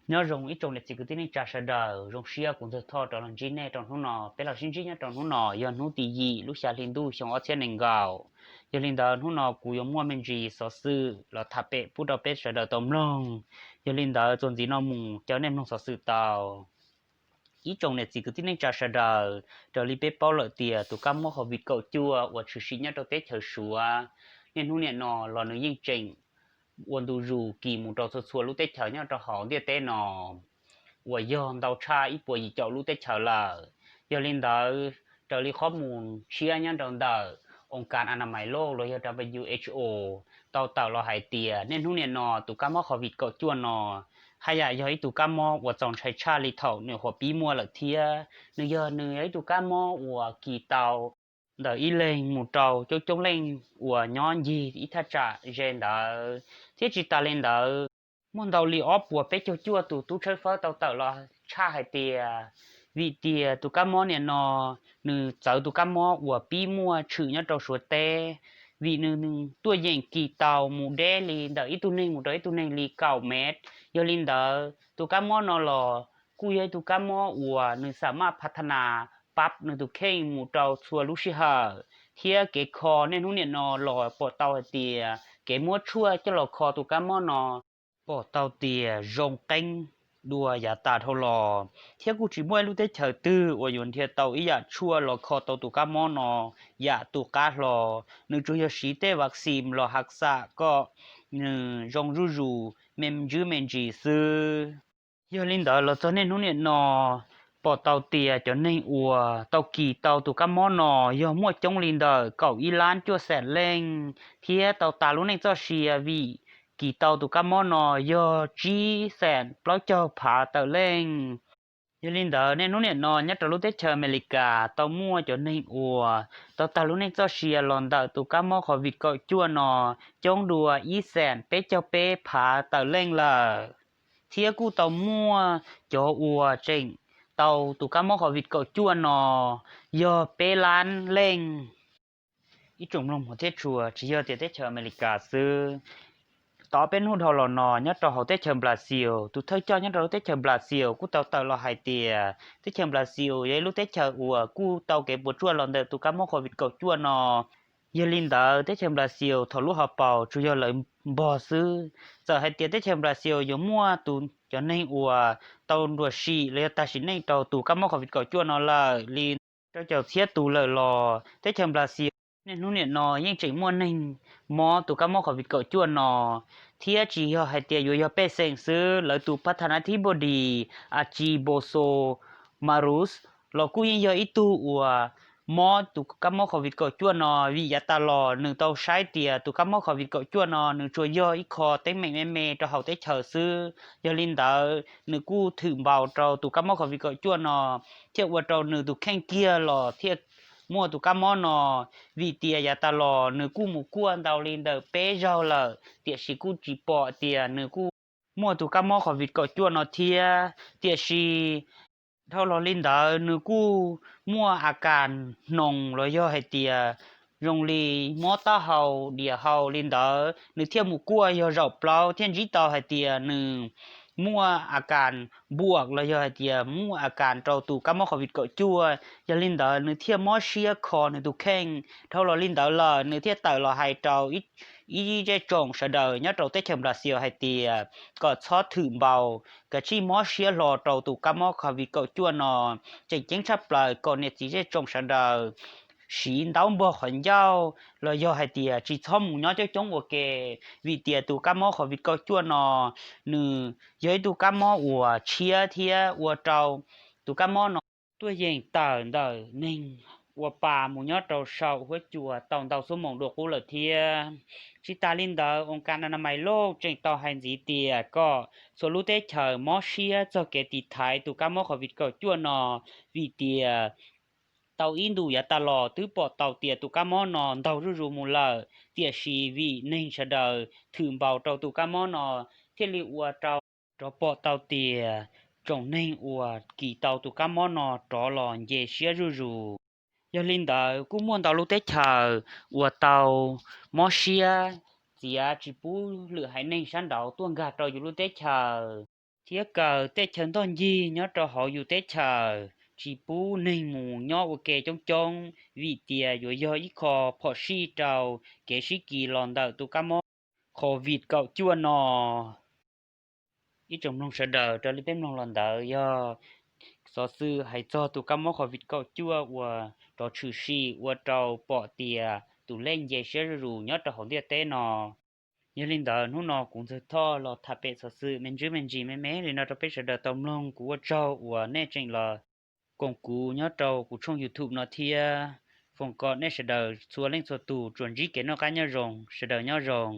Nyob zoo ib tsoom niam txiv kwv tij neej tsa sawv daws, zoo siab kuv Ntxawg Thoj rov los ntsib nej rau hnub no. Peb los sib ntsib nyob rau hnub no yog hnub tim yim lub xya hli ntuj xyoo ob txhiab nees nkaum. Yog li ntawd hnub no kuv yuav muaj me ntsis xov xwm los tham pem pub rau peb sawv daws tau mloog. Yog li ntawd txuas ntxiv no mus caw nej mloog xov xwm tau. Ib tsoom niam txiv kwv tij neej tsa sawv daws, raws li peb paub lawm tias tus kab mob COVID kaum cuaj uas tshwm sim nyob rau teb chaws Suav, niaj hnub niam no los nws yeej tseem ua ntu zus kis mus rau txhua txhua lub teb chaws nyob rau hauv ntiaj teb no uas yog ntau tshaj ib puas yim caum lub teb chaws lawm. Yog li ntawd, raws li qhov mus tshiab nyob rau ntawm oo kas a na mais loj los yog WHO tau tawm los hais tias niaj hnub niam no tus kab mob COVID kaum cuaj no haj yam yog ib tug kab mob uas txaus ntshai tshaj li thaum nws huam pib muaj lawm thiab. Nws yog, nws yog ib tug kab mob uas kis tau ntawm ib leeg mus rau coob coob leej uas nyob ncig ib thaj tsam ze ntawd, thiab tsis tas li ntawd, muaj ntau li ob puas peb caug cuaj tus tub tshawb fawb tau tawm los tshaj hais tias vim tias tus kab mob niam no nws txawv tus kab mob uas pib muaj tshwm nyob rau Suav teb, vim nws tuaj yeem kis tau mus deb li ntawm ib tug neeg mus rau ib tug neeg li kaum mev. Yog li ntawd tus kab mob no los kuj yog ib tug kab mob uas nws xam maj phav tha nas pab nws tus kheej mus rau txhua lub sij hawm, thiab kev kho niaj hnub niam no los pom tau hais tias kev muab tshuaj coj los kho tus kab mob no pom tau tias zoo qeeb dua yav tas dhau los, thiab kuj tsis muaj ib lub teb chaws twg uas yuav nrhiav tau ib yam tshuaj los kho tau tus kab mob no yam tu qab hlo. Nws tsuas yog siv tej vaccine los hav xam kom nws zoo zuj zus me ntswb me ntsis xwb. Yog li ntawd los txog niaj hnub niam no pom tau tias cov neeg uas tau kis tau tus kab mob no yog muaj coob li ntawm kaum ib lab cuaj xees leej, thiab tau tas lub neej txoj sia vim kis tau tus kab mob no yog tsib xees plaub caug phav tawm leej. Yog li ntawd niaj hnub niam no nyob rau lub teb chaws Amelikas tau muaj cov neeg uas tau tas lub neej txoj sia los ntawm tus kab mob COVID kaum cuaj no coob dua ib xees peb caug peb phav tawm leej lawm, thiab kuj tau muaj cov uas tseem tau tus kab mob COVID kaum cuaj no yog peb lab leej. Ib tsoom mloog hmov thiab tshua, tsis yog tias teb chaws Amelikas xwb, tau peb hnub dhau los no nyob rau hauv teb chaws Brazil, tus thawj coj nyob rau lub teb chaws Brazil kuj tau tawm los hais tias teb chaws Brazil yog ib lub teb chaws uas kuj tau kev puas tsuaj los ntawm tus kab mob COVID kaum cuaj no. Yog li ntawd teb chaws Brazil thaum lub hauv paus tsuas yog lawv npog xwb. Txawm hais tias teb chaws Brazil yuav muaj tus cov neeg uas tau nruam sim los yog tag sim neej rau tus kab mob COVID kaum cuaj no lawm li rau caum txhiab tus lawm los teb chaws Brazil niaj hnub niam no yeej tseem muaj neeg mob tus kab mob COVID kaum cuaj no, thiab tsis yog hais tias yuav yog pej xeem xwb, lawv tus pab thas nas thib npos dis Aji Boso Marus los kuj yeej yog ib tug uas mob tus kab mob COVID kaum cuaj no, vim yav tas los nws tau saib tias tus kab mob COVID kaum cuaj no nws tsuas yog ib qho teeb meem me me rau hauv teb chaws xwb. Yog li ntawd nws kuj thwm npaus rau tus kab mob COVID kaum cuaj no, thiaj ua rau nws tus kheej kiag los thiaj muaj tus kab mob no. Vim tias yav tas los nws kuj mus kuaj ntau li ntawm peb zaug lawm, tiam sis kuj tsis pom tias nws kuj muaj tus kab mob COVID kaum cuaj no thiab. Tiam sis dhau los li ntawd nws kuj muaj a kas hnoos los yog hais tias zoo li mob taub hau diam hau li ntawd, nws thiaj mus kuaj yog zaum plaub thiaj ntsib tau hais tias nws muaj a kas npuam los yog hais tias muaj a kas rau tus kab mob COVID kaum cuaj. Yog li ntawd nws thiaj mob siab kho nws tus kheej. Dhau los li ntawd lawm nws thiaj tawm los hais rau ib zej tsoom sawv daws nyob rau teb chaws Brazil hais tias kom txhob thwm npaus, kav tsij mob siab hlo rau tus kab mob COVID kaum cuaj no. Tseem ceeb tshaj plaws kom niam txiv zej tsoom sawv daws siv ntaub npog qhov ncauj los yog hais tias tsis txhob mus nyob coob coob ua ke, vim tias tus kab mob COVID kaum cuaj no nws yog ib tug kab mob uas tshiab thiab ua rau tus kab mob no tuaj yeem tawm ntawm neeg ua pa mus nyob rau saum huab cua tau ntau xuab moos dua qub lawm thiab. Tsis tas li ntawd, oo kas a na mais loj tseem tau hais ntxiv tias kom txhua lub teb chaws mob siab txog kev tiv thaiv tus kab mob COVID kaum cuaj no, vim tias tau ib ntus yav tas los twb pom tau tias tus kab mob no ntaug zuj zus mus lawm, tiam sis vim neeg sawv daws thwm npaus rau tus kab mob no thiaj li ua rau rov pom tau tias tsoom neeg uas kis tau tus kab mob no rov los nce siab zuj zus. Yog li ntawd kuj muaj ntau lub teb chaws uas tau mob siab txiav tsis pub lwm haiv neeg sab nraud tuaj nkag rau yus lub teb chaws. thiab kaw tej chaw ntog ncig nyob rau hauv yus teb chaws tsis pub neeg mus nyob ua ke coob coob vim tias yuav yog ib qho phom sij rau kev sib kis los ntawm tus kab mob Covid kaum cuaj no. Ib tsoom mloog sawv daws, raws li peb mloog los ntawd yog xov xwm hais txog tus kab mob Covid kaum cuaj uas rov tshwm sim ua rau pom tias tus lej nce siab zuj zus nyob rau hauv ntiaj teb no. Yog li ntawd hnub no kuv Ntxawg Thoj los tham pem xov xwm me ntsis me ntsis me me li no rau peb sawv daws tau mloog. Kuv ua tsaug uas nej tseem los koom kuv nyob rau kuv tshooj YouTube no thiab foom kom nej sawv daws txhua leej txhua tus tsuas ntsib kev noj qab nyob zoo, sawv daws nyob zoo.